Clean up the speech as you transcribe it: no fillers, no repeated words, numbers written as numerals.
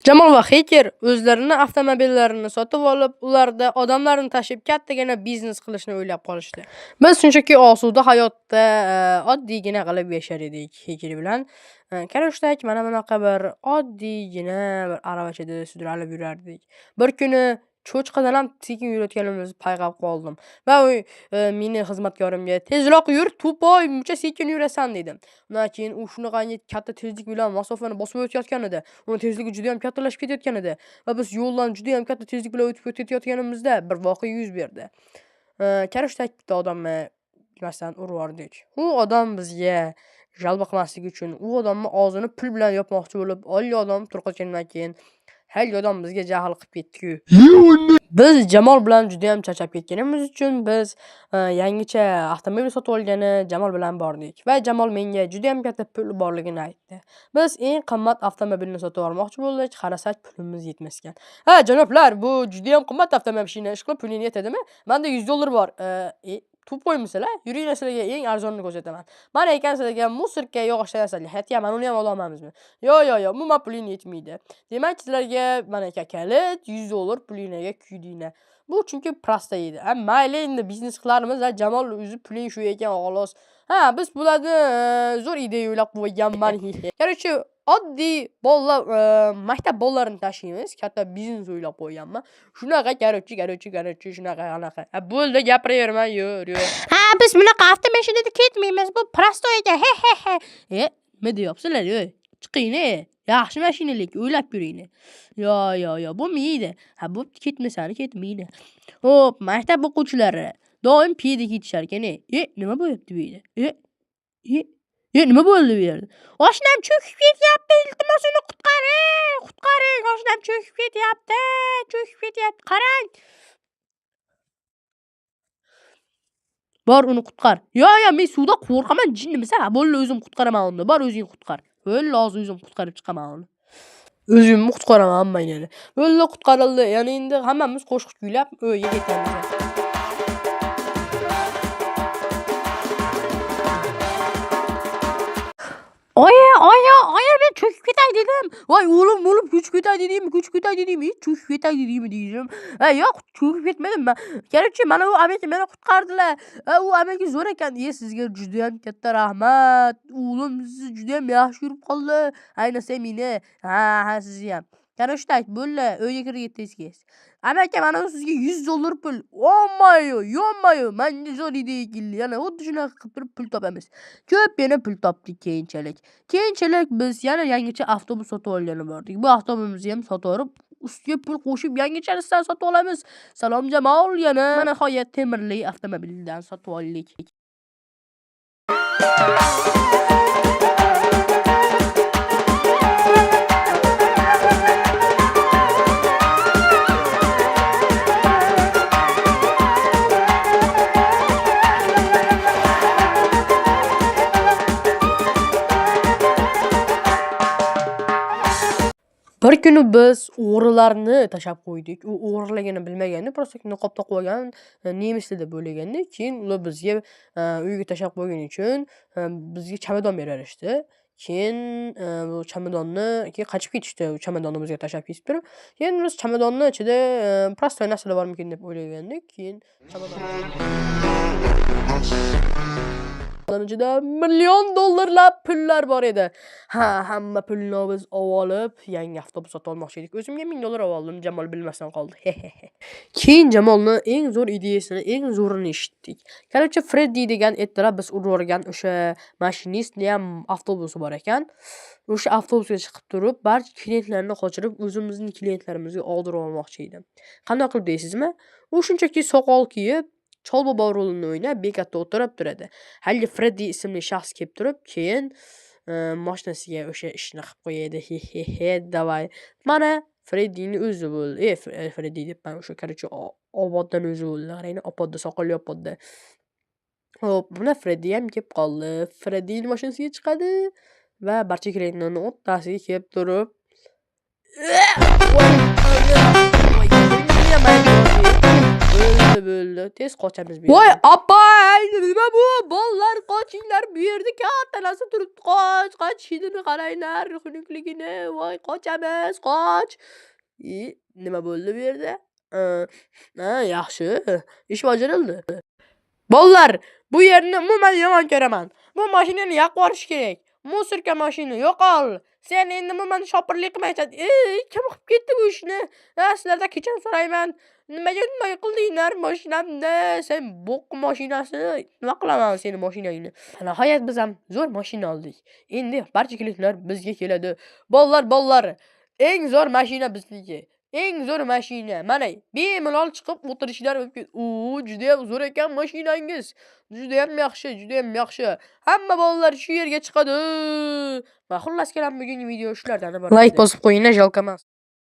Jamol va Xeyker o'zlarini avtomobillarini sotib olib, ularda odamlarni tashib kattagina biznes qilishni o'ylab qolishdi. Biz shunchaki osuda hayotda oddiygina qilib yashar edik Xeyker bilan. Короче, mana bunaqa bir oddiygina bir aravachada sudralib yurardik. Bir kuni cho'chqadan ham sekin yurayotganimizni payqab qoldim va u meni xizmatkorimga "Tezroq yur, тупой, muncha sekin yurasan" dedim. Undan keyin u shunaqangi katta tezlik bilan masofani bosib o'tayotgan edi. Uni tezligi judayam kattalashib ketayotgan edi va biz yo'ldan judayam katta tezlik bilan o'tib ketayotganimizda bir voqea yuz berdi. Короче, bitta odamni bilmasdan urib yubordik. U odam bizga jalb qilmaslik uchun u odamni og'zini pul bilan yopmoqchi bo'lib, haligi odam turqotgandan keyin haligi odam bizga jahl qilib ketdi-ku. Biz Jamol bilan judayam charchab ketganimiz uchun biz yangicha avtomobil sotib olgani Jamol bilan bordik va Jamol menga judayam katta pul borligini aytdi. Biz eng qimmat avtomobilni sotib olmoqchi bo'ldik, qarasak pulimiz yetmas ekan. "Ha, janoblar, bu judayam qimmat avtomashina, ishqilib puling yetadimi? Menda $100 bor." Тупой misizlar? Yuringlar, sizlarga eng arzonini ko'rsataman. Mana ekan sizlarga мусорка yog'ochdan yasalgan. Hatya mana uni ham ololmamizmi? Yo'q, yo'q, yo'q, umuman puling yetmaydi. Demak, sizlarga mana ekan kalit, $100 pulinglarga kuydinglar. Bu chunki prosta edi. Ha, mayli, endi biznes qilarmiz, ha, Jamol o'zi puling shu ekan xolos. Ha, biz bularni zo'r ideya o'ylab qo'yganman. Короче, oddiy bolalar, maktab bolalarini tashiymiz, katta biznes o'ylab qo'yganman. Shunaqa, короче, короче, короче, shunaqa anaqa. Ha, bo'ldi, gapiraverma, yur, yur. Ha, biz bunaqa avtomashinada ketmaymiz. Bu prostoy ekan. He he he. E, nima deyapsizlar, ey? Chiqing, ey. Yaxshi mashinalik, o'ylab ko'ringlar. Yo, yo, yo, bo'lmaydi. Ha, bo'pti, ketmasani ketmaydi. Xo'p, maktab o'quvchilari doim piyoda ketishar ekan, ey. E, nima bo'lyapti bu yerda? E, e, e, nima bo'ldi bu yerda? Oshnam cho'kib ketyapti, iltimos uni qutqaring, qutqaring. Oshnam cho'kib ketyapti, cho'kib ketyapti. Qarang. Bor, uni qutqar. Yo, yo, men suvda qo'rqaman, jinnimisan? Ha, bo'ldi, o'zim qutqaraman uni. Bor, o'zing qutqar. Bo'ldi, hozir o'zim qutqarib chiqaman uni. O'zimni qutqaraman hammanglarni. Bo'ldi, qutqarildi. Ya'ni endi hammamiz qo'shiq kuylab uyga ketamiz. Oyi, oyi, oyi, men cho'kib ketay dedim. Voy, o'g'lim, o'g'lim, ko'chib ketay dedingmi, ko'chib ketay dedingmi? Cho'kib ketay dedingmi deyishim. Ha, yo'q, cho'kib ketmadim man. Короче, mana u amaki meni qutqardilar. Ha, u amaki zo'r ekan. E, sizga judayam katta rahmat. O'g'lim, siz judayam yaxshi yurib qoldi. Ayniqsa meni. Ha, ha, sizni ham. Короче, так, bo'ldi, uyga kirdik tez-tez. Amaki, mana bu sizga $100 pul. Ё-моё, ё-моё, menga zo'r ideya keldi. Yana xuddi shunaqa qilib turib pul topamiz. Ko'p yana pul topdik keyinchalik. Keyinchalik biz yana yangicha avtobus sotib olgani bordik. Bu avtobusimizni ham sotib olib, ustiga pul qo'shib yangichasidan sotib olamiz. Salom Jamol, yana mana nihoyat temirli avtomobildan sotib oldik. Bir kuni biz o'g'rilarni tashlab qo'ydik. U o'g'riligini bilmaganda, просто niqob taqib olgan nemislar deb o'ylaganda, keyin ular bizga uyga tashlab qo'ygani uchun bizga chamadon berarishdi. Keyin bu chamadonni keyin qochib ketishdi, u chamadonni bizga tashlab ketib turib. Keyin biz chamadonni ichida prostoy narsalar bormikin deb o'ylagandik. Keyin chamadon ichida million dollarlab pullar bor edi. Ha, hamma pulni biz olib, yangi avtobus sotib olmoqchi edik. O'zimga $1000 oldim, Jamol bilmasdan qoldi. Keyin Jamolni eng zo'r ideyasini, eng zo'rini eshitdik. Короче, Freddy degan ertalab biz urib yuborgan o'sha mashinistni ham avtobusi bor ekan. O'sha avtobusga chiqib turib, barcha klientlarni qochirib, o'zimizning klientlarimizga oldirib olmoqchi edi. Qanday qilib deysizmi? U shunchaki soqol kiyib, Chol bobo rolini o'ynab, bekatda o'tirib turadi. Haligi Freddy ismli shaxs kelib turib, keyin mashinasiga o'sha ishni qilib qo'yadi. He he he, давай. Mana Freddyning o'zi bo'ldi. E, Freddy debman, o'sha, короче, Oboddan o'zi bo'ldi. Qarang, Obodda soqolli Obodda. Xo'p, buni Freddy ham kelib qoldi. Freddyning mashinasiga chiqadi va barcha klientlarni o'rtasiga kelib turib, voy, bo'ldi, bo'ldi. Tez qochamiz bu yerdan. Voy, apay, nima bu? Bolalar, qochinglar, bu yerda katta narsa turibdi. Qoch, qoch, hidini qaranglar, xunukligini. Voy, qochamiz, qoch. Nima bo'ldi bu yerda? Ha, yaxshi. Ish bajarildi. Bolalar, bu yerni umuman yomon ko'raman. Bu mashinani yoqib yuborish kerak. Мусорка mashina, yo'qol. Sen endi umuman shopirlik qilmaysan. Ey, kim qilib ketdi bu ishni? Ha, sizlardan kechirim so'rayman. Nimaga bunday qildinglar mashinamni? Sen bo'q mashinasi. Nima qilaman seni mashinangni? Nihoyat biz ham zo'r mashina oldik. Endi barcha klientlar bizga keladi. Bolalar, bolalar, eng zo'r mashina bizniki. Eng zo'r mashina. Mana, bemalol chiqib o'tirishlar mumkin. U, judayam zo'r ekan mashinangiz. Judayam yaxshi, judayam yaxshi. Hamma bolalar shu yerga chiqadi. Va xullas kalom, bugungi video shulardan iborat. Layk bosib qo'yinglar, жалко emas.